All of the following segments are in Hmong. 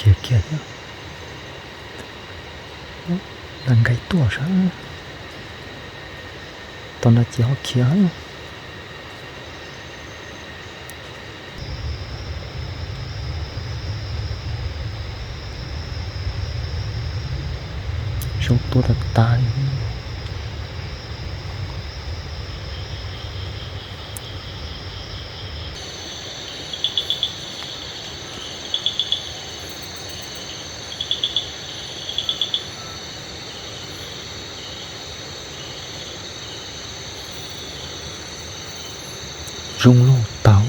Kiag thiab, nqa nqaij tuaj sav, tau nra ces ho khiav. Zoo tuaj tag tag li. Zoo loj tag.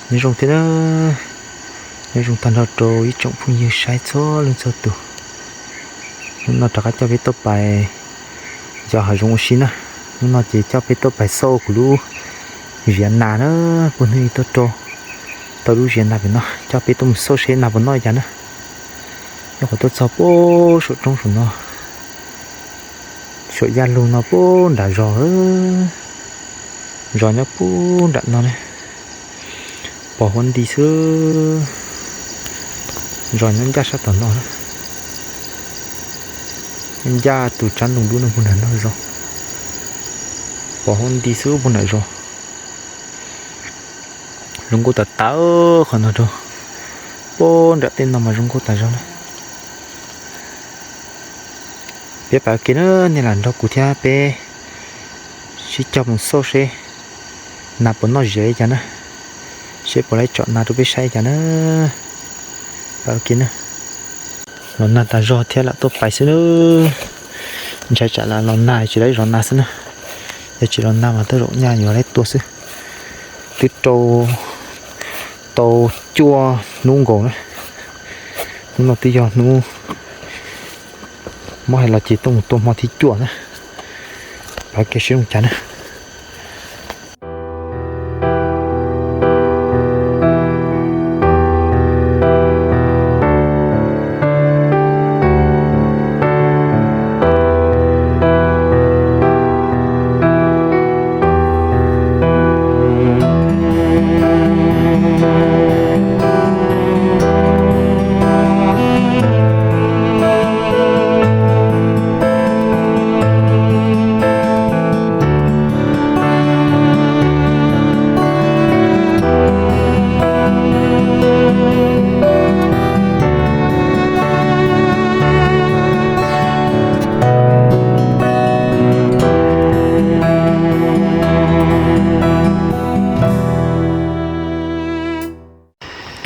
Nyob zoo thiab na, nyob zoo tag nrho rau ib tsoom phooj ywg saib txhua leej txhua tus. Hnub no rov qab coj peb tuaj pais yos hav zoov ua si na. Hnub no ces coj peb tuaj pais xauj kuv lub ziav nas na, puag hnub ib tuaj rau tau lub ziav nas pem no, coj peb tuaj mus xauj seb nas puas noj li cas na. Nyob qhov tuaj txog puag saum roob saum no, saum yaj lug no puag nram zos, zos nyob puag nram no na, pos huab nti xwb, zos nyob ncaj sab tom no na, ncaj tus tsab ntoo dub no puag nram no zos, pos huab nti xwb puag nram zos. Zoo nkauj tas tas qhov no rau, puag nram tej no mas zoo nkauj tas zog na. Peb pais ua ke na, nej lam nrog kuv thiab peb sib cog mus xauj seb nas puas noj ziav li cas na, seb puas laib tsom nas rau peb saib li cas na. Pais ua ke na. Los nag tas zog thiab lam tuaj pais xwb na. Ntshai tsam lam los nag tsis laib zov nas xwb na. Yog tsis los nag mas tej zaum nyaj yuav laib tua xwb. Twb rau tau cuaj hnub nkaus na. Hnub no twb yog hnub, muab hais los ces tuaj mus tua hmo thib cuaj na. Pais ua ke seb zoo cas na.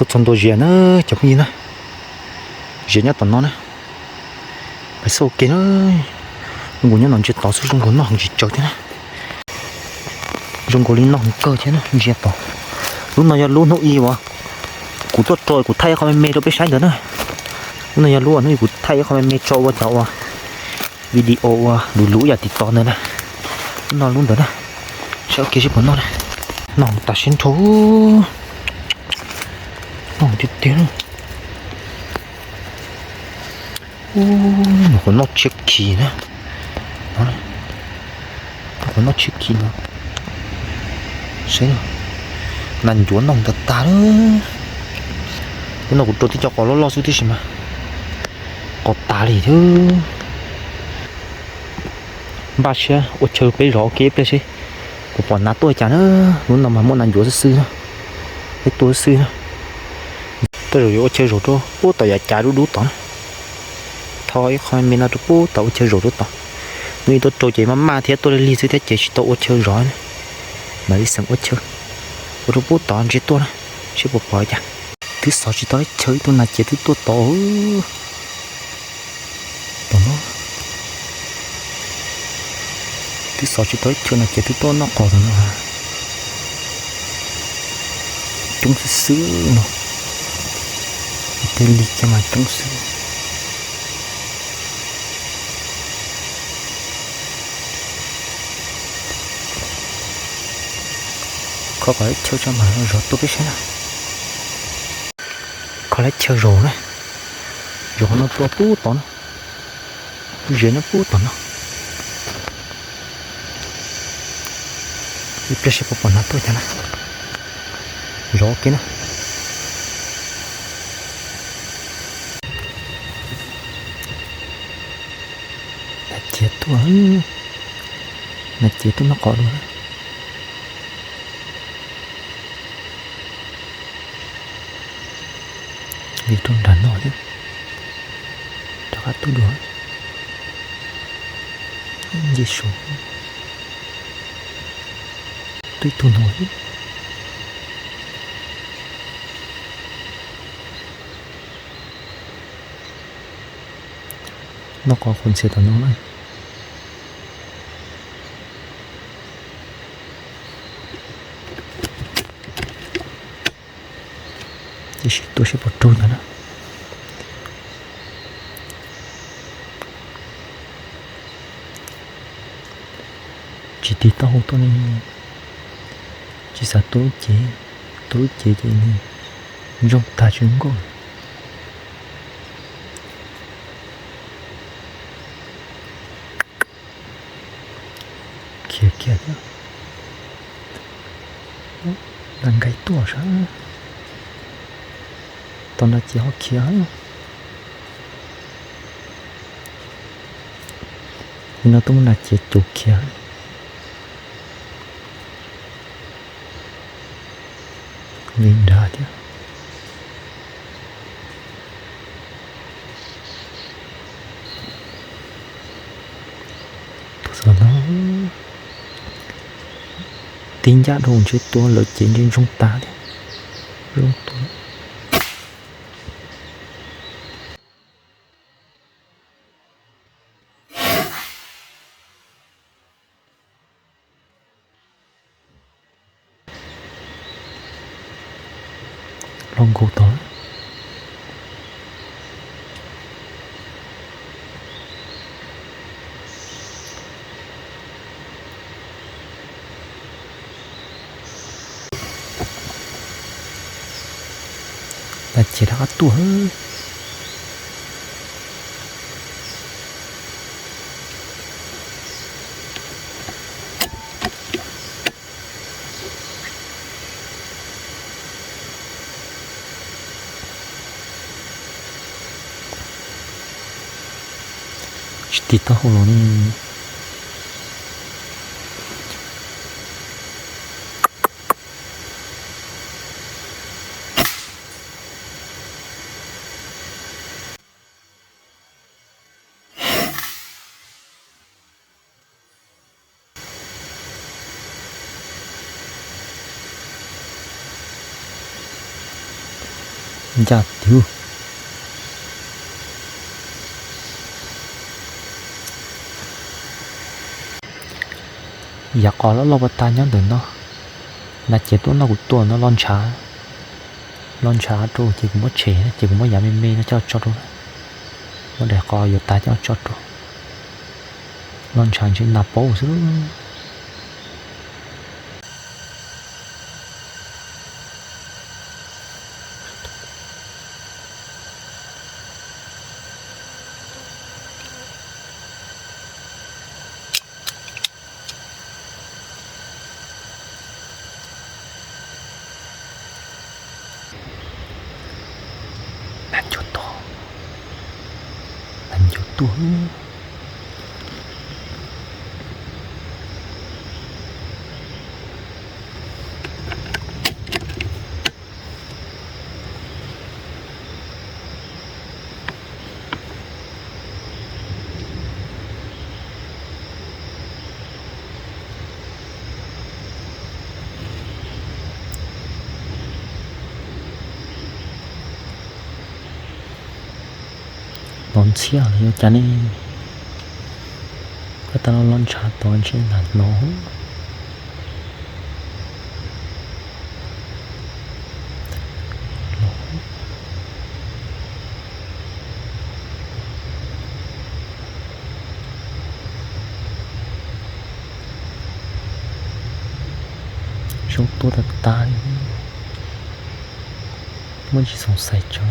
Tuaj txog ntua ziav na cov phooj ywg na. Ziav nyob tom no na. Pais xauj ua ke na. Zoo nkaus nyob no ntsia tod xwb zoo nkaus noj heev tsis tsawg thiab na. Zoo nkaus li noj heev kawg thiab na ntsia tod. Lub no yog lub hnub ib uas kuv tuaj tso kuv thaij ib qho me me rau peb saib ntawd na. Lub no yog lub hnub ib kuv thaij ib qho me me tso ua cov ua video ua luv luv yam tim tod ntawd na. Lub no lub ntawd na. Saib ua ke seb puas noj na. Noj tas siab nrho. Noj tiag tiag. Nyuam qhuav noj tshiab khiv na. Nyuam qhuav noj tshiab khiv no. Seb, nas ncuav noj tas tas lawm. Hnub no kuv rau tib co qos loj loj xwb tib si mas qos tas li thiab. Npaj siab ua chaw peb zov ua ke ib pliag seb puas pom nas tuaj cas na. Lub no mas muaj nas ncuav xwb xwb na, peb tua xwb xwb na. Tej zaum yuav ua chaw zaum rau puag tom yav cav dub dub tod na. Tho ib qho me no rau puag tom ua chaw zaum rau tod. Hnub ib tuaj rau ces maj maj thiab tuaj lig lig xwb thiab ces tsis tau ua chaw zov na. Mam li xeem ua chaw ua rau puag tod ntsia tuaj na, seb puas pom cas. Twb xov tsis tau ib chaw, ib tug nas ces twb tuaj tod. Tom no twb xov tsis tau ib chaw, nas ces twb tuaj noj qos tom no. Coob xwb xwb no, tej lig kiag mas coob xwb. Kho qhov chaw tso mas zov tuaj peb saib na. Kho lawv chaw zaum na, zaum qhov no tua pub tod na, ziav nyob pub tom no. Ib pliag seb puas pom nas tuaj cas na. Zov ua ke na. Nas ciav tuaj, nas ciav tuaj noj qos dua. Li rau nram no thiab, rov qab tuaj dua. Nce su, tuaj ib tug no thiab. Noj qos qhuav ntxias tom no na. Tiam sis tuaj seb puas raug ntag na. Tsis tig taub hau tuaj ne, tsis xav tua lub cev, tua lub cev ces ntsoog tag tsis zoo nkauj. Khiav kiag thiab. Nas nkaig tuaj sav. Tos nas ciav ho khiav. Nim no tuaj muab nas ciav cuv khiav. Nqis nrad thiab. Tus xov no tib ncaj dhau ntshe tua lawv cev ntshe ntsoog tas thiab. Zoo tua. Los nkaus tod. Nas ciav rov qab tuaj. Tsis tig taub hau los ne. Ncaj tiag. Yav qos loj loj puas tag nyob ntawm no. Nas ciav tuaj noj kuv tua no los ntshav, los ntshav rau ces kuv muab tshem ces kuv muab yav me me no coj tso rau. Muab daim qos yuav tag coj tso rau. Los ntshav ntshe nas paub xwb. Nas ncuav tuaj, nas ncuav tuaj. Los ntxhiab los yuav cas ne? Koj tas los los ntshav tod ntshe nas hnov. Zoo tuaj tag tag li, muaj tsis xoom xaiv tso.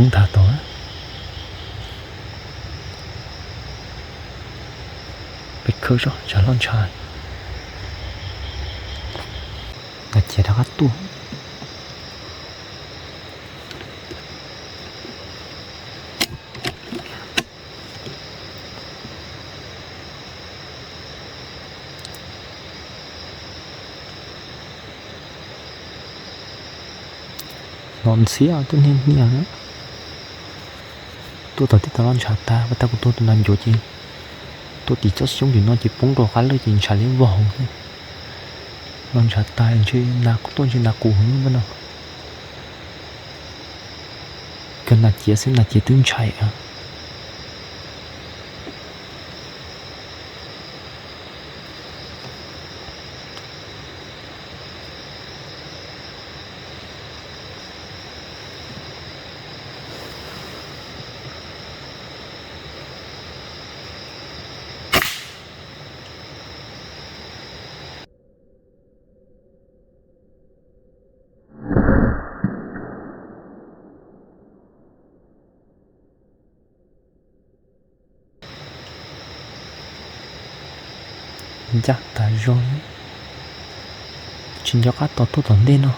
Ntag tau. Peb khawb zog tsam loj ntsha. Nas ciav rov qab tuaj. Los ntxhiab tuaj niaj niaj na. Tuaj tau tib tag loj ntshav tag, ua tag kuv tuaj tus nas ncuav ces tuaj tim tsob xyoob tim no ces poob rau qab lawj ces ntshav liab vog. Loj ntshav tag ntshe nas tuaj ntshe nas qus heev no. Kawg nas ciav xwb nas ciav twb ntshai. Ncaj tas zog, tsis nco qab tos tuaj tom ntej no.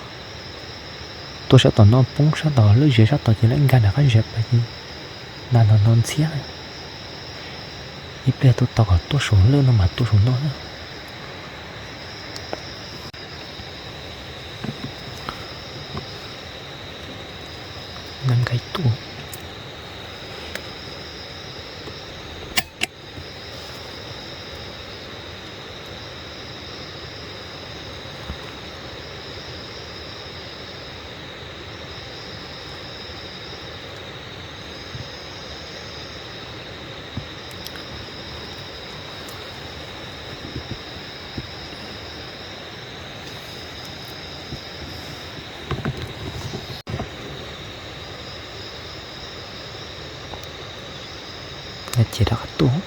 Tuaj sab tom no poob sab tom lub zes sab tod ces lawv nkag nram qab zes pais ces nas no no ntxhiab. Ib pliag tuaj tos kom tuaj saum lawj no mas tuaj saum no na. Nas nkag tuaj. Nas ciav rov qab tuaj.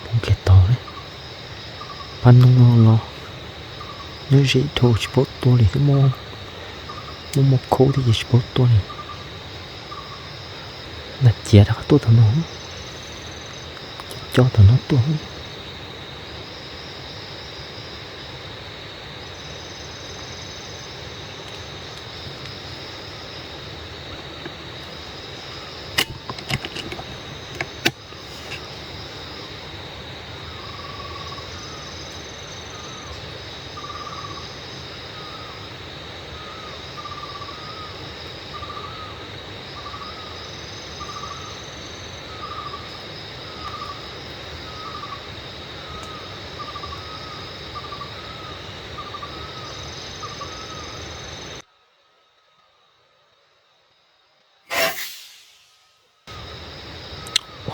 Poob kiag tau li. Pab hnub no los nyob ze dhau tsis paub tua li, muaj muaj khaub thiab ces tsis paub tua li. Nas ciav rov qab tuaj tau no, cov cov tau no tuaj.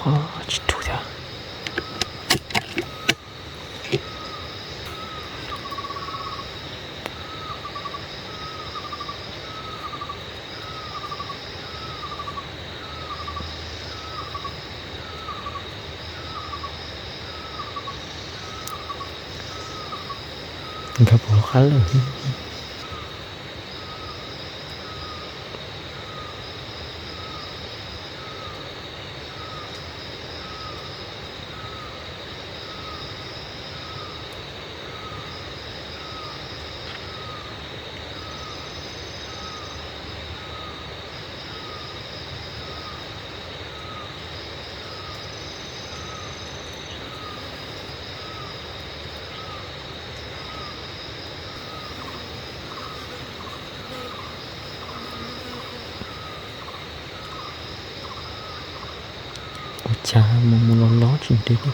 Ua tsis rau thiab. Nkag puas lub qab lawm. Ua cas mus mus los los tsis ntev li.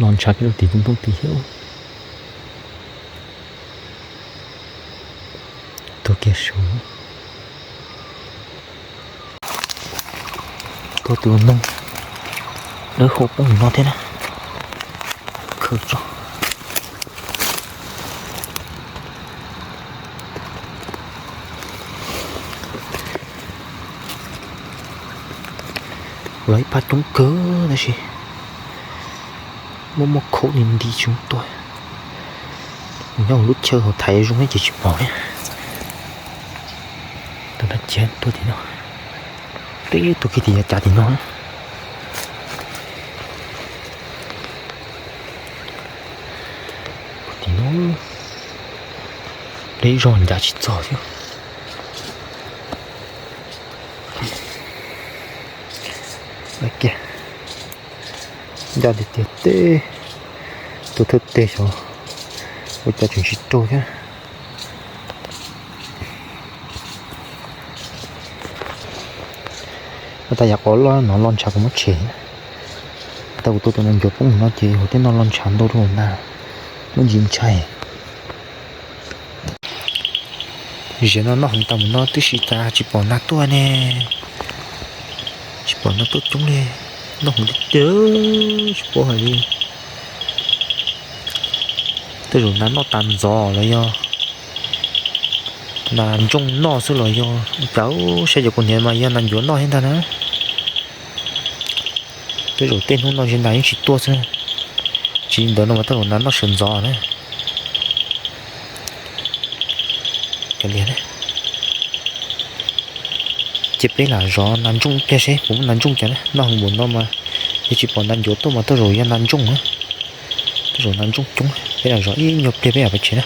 Los ntshav kiag rau tim tus ntoo tid thiab. Tuag kiag saud. Tuag tus ntoo dawb huv poob no thiab na. Khaws tso. Los ib pab coob kawg tab sis muaj muaj khaub nti nti tsis zoo tuaj. Nyob hauv lub chaw hauv thaiv zoo thiab ces tsis pom thiab. Tus no ces tuaj tim no, twb tuaj kiag tim yav cav tim no. Tim no, deb zog ncav tsis txog thiab. Kiag, ncaj tiag tiag teb, tus thawj teg xyov ua cas tseem tsis raug thiab. Ua tas yam qhov loj no los ntshav kuv muab tshem. Tau kuv tua tus nas ncuav poob no ces hauv tej no los ntshav ntau rau hauv na, muaj ntsis ntshai. Ziag no noj heev tas mus no twb si tas tsis pom nas tuaj ne. Tsis pom nas tuaj coob li, noj heev tiag tiag tsis paub hais li. Tej zaum nas noj tas ntxov los yog nas ntsooj noj xwb los yog cas, saib cov kuv hniav mas yog nas ncuav noj thiab ntag na. Tej zaum tej hnub no ces nas yeej tsis tuaj xwb, tsis li ntawd no mas tej zaum nas noj sawv ntxov na. Ces peb lam zov nas ntsooj ib pliag seb puas muaj nas ntsooj cas na, noj heev npaum no mas yog tsis pom nas ncuav tuaj mas tej zaum yog nas ntsooj na. Tej zaum nas ntsooj coob, peb lam zov ib nyuag pliag peb mam pais tsev na.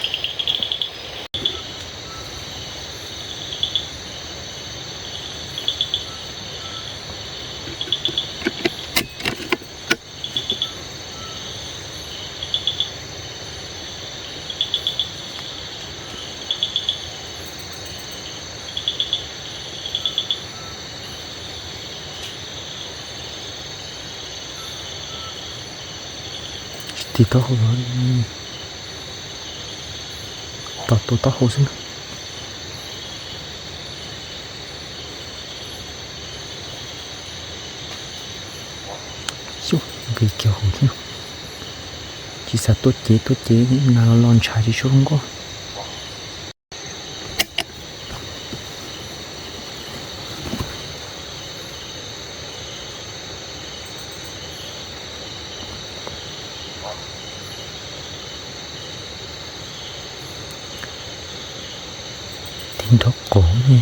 Tsis tig taub hau, tos tua taub hau xwb. Xyov, nqis kiag hauv thiab. Tsis xav tuaj cev, tuaj cev nas los los ntshav tsis tshua zoo nkauj. Tig nrho qos ne.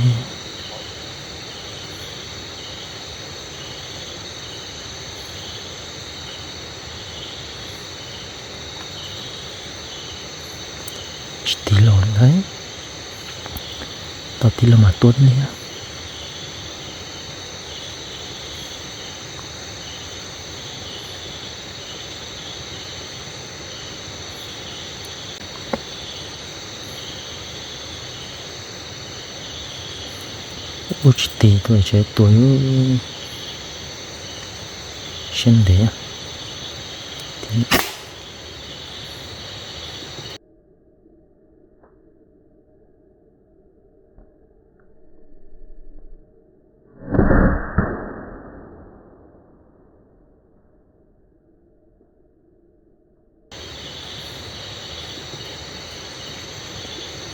Tsis tig los lawm, tos tig los mam tua ne. Ua tsis tig tuaj tsev tua siab ntev.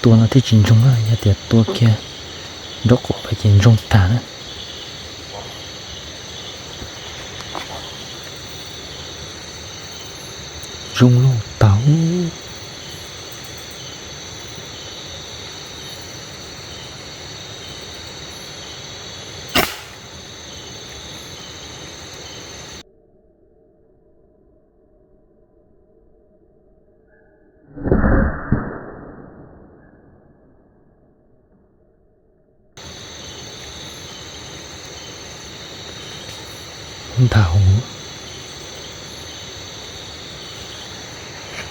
Tua no thiaj tsis ntsoog na, yog tias tua kiag Nraub qaum peb ces ntsoog tag na. Zoo loj tag. Ntag,